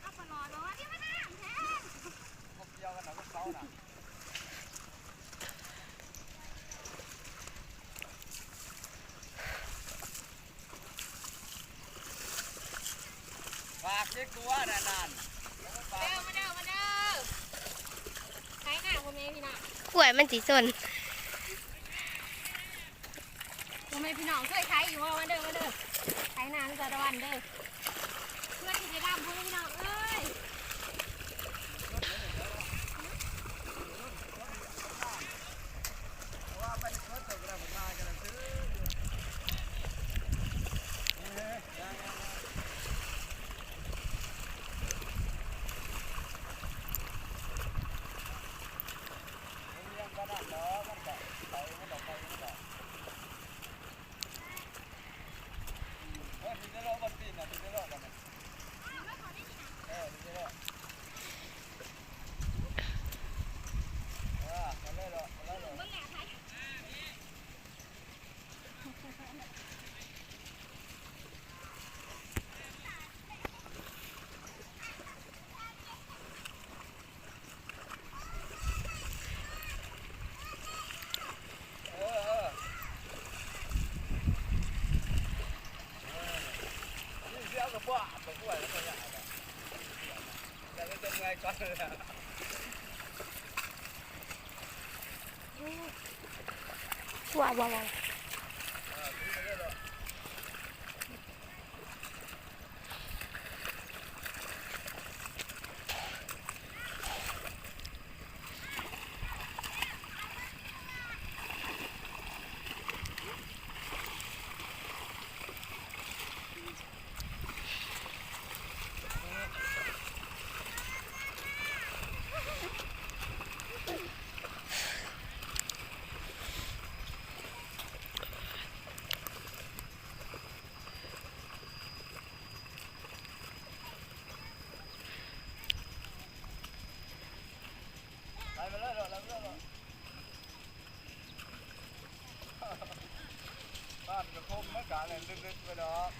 ເອົາປາຫຼອດມາວ່າ ເດ ມັນງາມແທ້ ບໍ່ກ່ຽວກັນດອກກັບເຂົານະ. ຝາກເດັກຕົວນັ້ນນັ້ນ ເດີ ມາເດີ ມາເດີ ໄຖນາພໍ່ແມ່ພີ່ນ້ອງ ກ້ວຍມັນຊິຊົນ ພໍ່ແມ່ພີ່ນ້ອງ ເຄີຍໄຖຢູ່ບໍ່? ມາເດີ ມາເດີ ໄຖນາສາຕະວັນເດີ ເພື່ອຊິໄດ້ດຳ ພໍ່ແມ່ພີ່ນ້ອງເອີຍ. ວ້າວ ວ້າວ ວ້າວ. ໄປ ໄປເລີຍ ເລີຍ ເລີຍ ເລີຍ. ບ້ານກະຄົມມັນກະນັ້ນ ລຶກໆ ໄປດອກ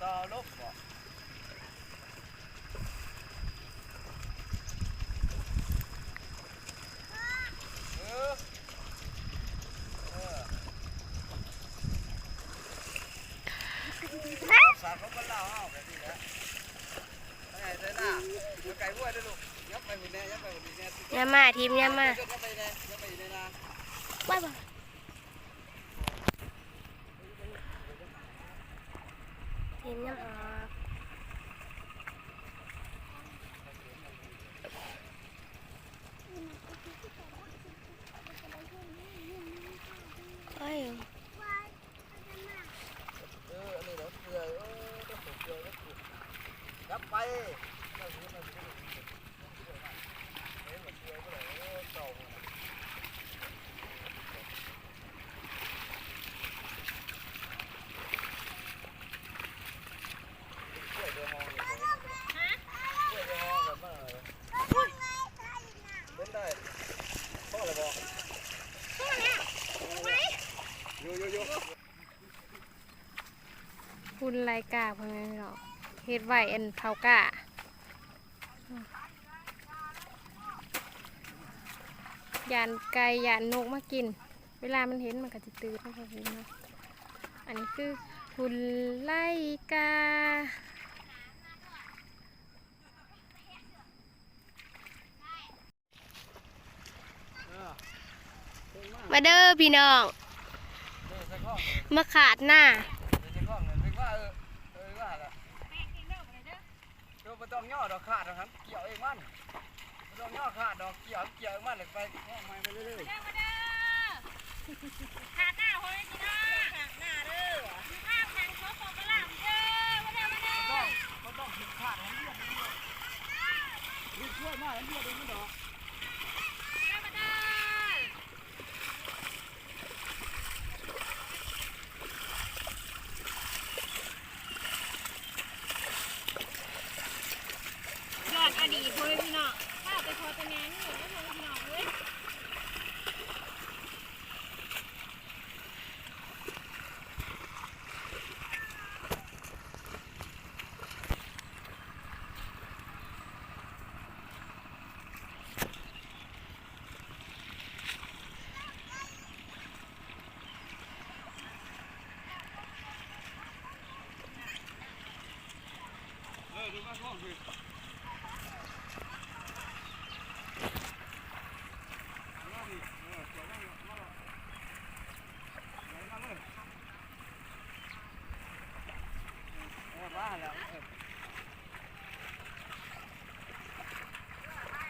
ຕໍ່ລົບບໍ? ມາ ທີມຍາມມາ ໄວ້ບໍ່ ທີມຍາມອອກ ໄວ້. ເອີ ອັນນີ້ນະເປື່ອຍ ເອີ ເປື່ອຍ ເອີ ຈັບໄປ ຝຸ່ນໄລ່ກາ ພໍ່ແມ່ພີ່ນ້ອງ ເຮັດໄວ້ອັນເຜົາກາ ຢ້ານໄກ່ ຢ້ານນົກມາກິນ ເວລາມັນເຫັນມັນກໍຊິຕື່ນເນາະ ພໍ່ແມ່ພີ່ນ້ອງ. ອັນນີ້ຄືຝຸ່ນໄລ່ກາ. ມາເດີພີ່ນ້ອງ ມາຂາດນາ ເອີ ບໍ່ຕ້ອງຍໍດອກ ຂາດຫັ້ນ ກ່ຽວເອງມັນ ບໍ່ຕ້ອງຍໍຂາດດອກ ກ່ຽວ ກ່ຽວເອງມັນ ແລ້ວໄປເງາະໃໝ່ໄປເລື້ອຍໆ ມາເດີ ຂາດນາ ພໍ່ແມ່ພີ່ນ້ອງ ຂາດນາເດີ ຢູ່ທາງທາງສປປລາວເດີ ມາເດີ ມາເດີ ບໍ່ຕ້ອງ ບໍ່ຕ້ອງຂາດໃຫ້ລຽບ ລຽບຖ້ວຍມາໃຫ້ລຽບເອງມັນດອກ ມາເດີ ມາເດີ. ຍອດອີ່ຫຼີ ພໍ່ແມ່ພີ່ນ້ອງ ພາໄປພໍແຕ່ແມ່ນີ້ ໂອ້ຍ ພໍ່ແມ່ພີ່ນ້ອງເອີຍ.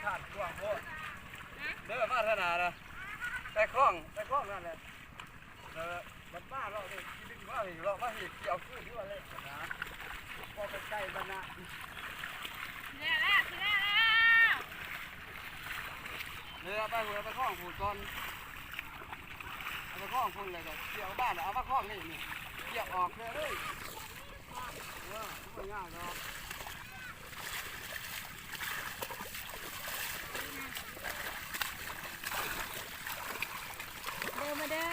ຂາດກວ້າງໂພດ ເດີ ມາທາງໜ້ານະ ໄປຂອງ ໄປຂອງນັ້ນແຫຼະ ເດີ ບັດມາເລາະນີ້ ຊິດຶງມານີ້ ເລາະມານີ້ ຊິເອົາຄືນຢູ່ຫັ້ນແຫຼະນະ ພໍໄປໄກບັດນະ ຊິແລ້ວ ຊິແລ້ວ ເດີ ໄປພຸ້ນ ໄປຂອງພຸ້ນກ່ອນ ເອົາໄປຂອງພຸ້ນ ແລ້ວກໍຊິເອົາບ້ານ ເອົາມາຂອງນີ້ ນີ້ ຊິເອົາອອກເລີຍ ເອີ ບໍ່ຍາກດອກ. ເດີ ມາເດີ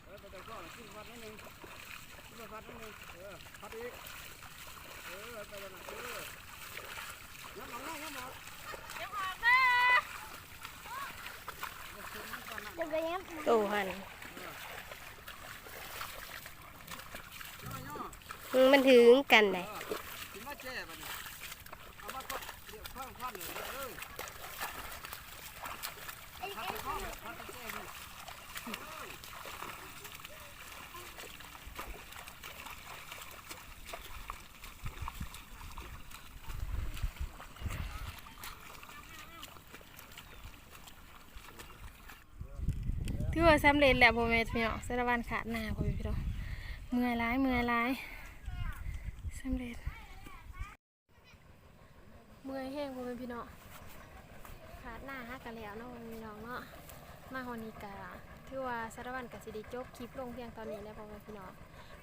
ເອີ ໄປທາງຂອງ ຂຶ້ນພັດໜ້ອຍໜຶ່ງ ຂຶ້ນມາພັດໜ້ອຍໜຶ່ງ ເອີ ພັດອີກ ເອີ ໄປທາງນັ້ນ ເອີ ຍັບອອກ ຍັບອອກ ຍັບອອກເດີ ໂຕຫັ້ນ ເອີ ຍໍ ຍໍ ອືມ ມັນຖືກກັນໄດ໋ ເອີ ຂຶ້ນມາແຈບັດນີ້ ເອົາມາກໍ ດຽວເພີ່ມພັນເລີຍ ເອີ ຖືວ່າສຳເລັດແລ້ວ ພໍ່ແມ່ພີ່ນ້ອງ ສາລະວັນຂາດນາ ພໍ່ແມ່ພີ່ນ້ອງ ເມື່ອຍຫຼາຍ ເມື່ອຍຫຼາຍ ສຳເລັດ. ເມື່ອຍແຮງ ພໍ່ແມ່ພີ່ນ້ອງ ຂາດໜ້າຫາກະແລ້ວເນາະ ພໍ່ແມ່ພີ່ນ້ອງເນາະ ມາຮອດນີ້ກະຖືວ່າສາລະວັນກະຊິໄດ້ຈົບຄລິບລົງພຽງເທົ່ານີ້ແຫຼະ ພໍ່ແມ່ພີ່ນ້ອງ.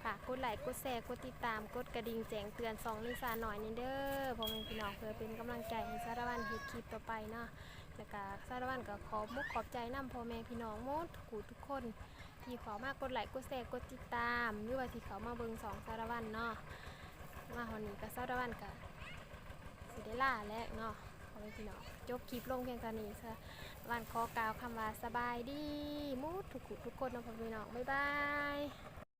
ຝາກກົດໄລ ກົດແຊ ກົດຕິດຕາມ ກົດກະດິ່ງແຈ້ງເຕືອນຊ່ອງນິສານ້ອຍນີ້ເດີ ພໍ່ແມ່ພີ່ນ້ອງ ເພື່ອເປັນກຳລັງໃຈໃຫ້ສາລະວັນເຮັດຄລິບຕໍ່ໄປເນາະ. ແລ້ວກະສາລະວັນກໍຂອບມຸກຂອບໃຈນຳພໍ່ແມ່ພີ່ນ້ອງໝົດທຸກຜູ້ທຸກຄົນ ທີ່ເຂົ້າມາກົດໄລ ກົດແຊ ກົດຕິດຕາມ ຫຼືວ່າທີ່ເຂົ້າມາເບິ່ງຊ່ອງສາລະວັນເນາະ. ມາຮອດນີ້ກໍສາລະວັນກໍຊິໄດ້ລາແລ້ວເນາະ ພໍ່ແມ່ພີ່ນ້ອງ. ຈົບຄລິບລົງພຽງເທົ່ານີ້ ສາລະວັນຂໍກ່າວຄຳວ່າສະບາຍດີໝົດທຸກຜູ້ທຸກຄົນເນາະ ພໍ່ແມ່ພີ່ນ້ອງ. ບາຍບາຍ.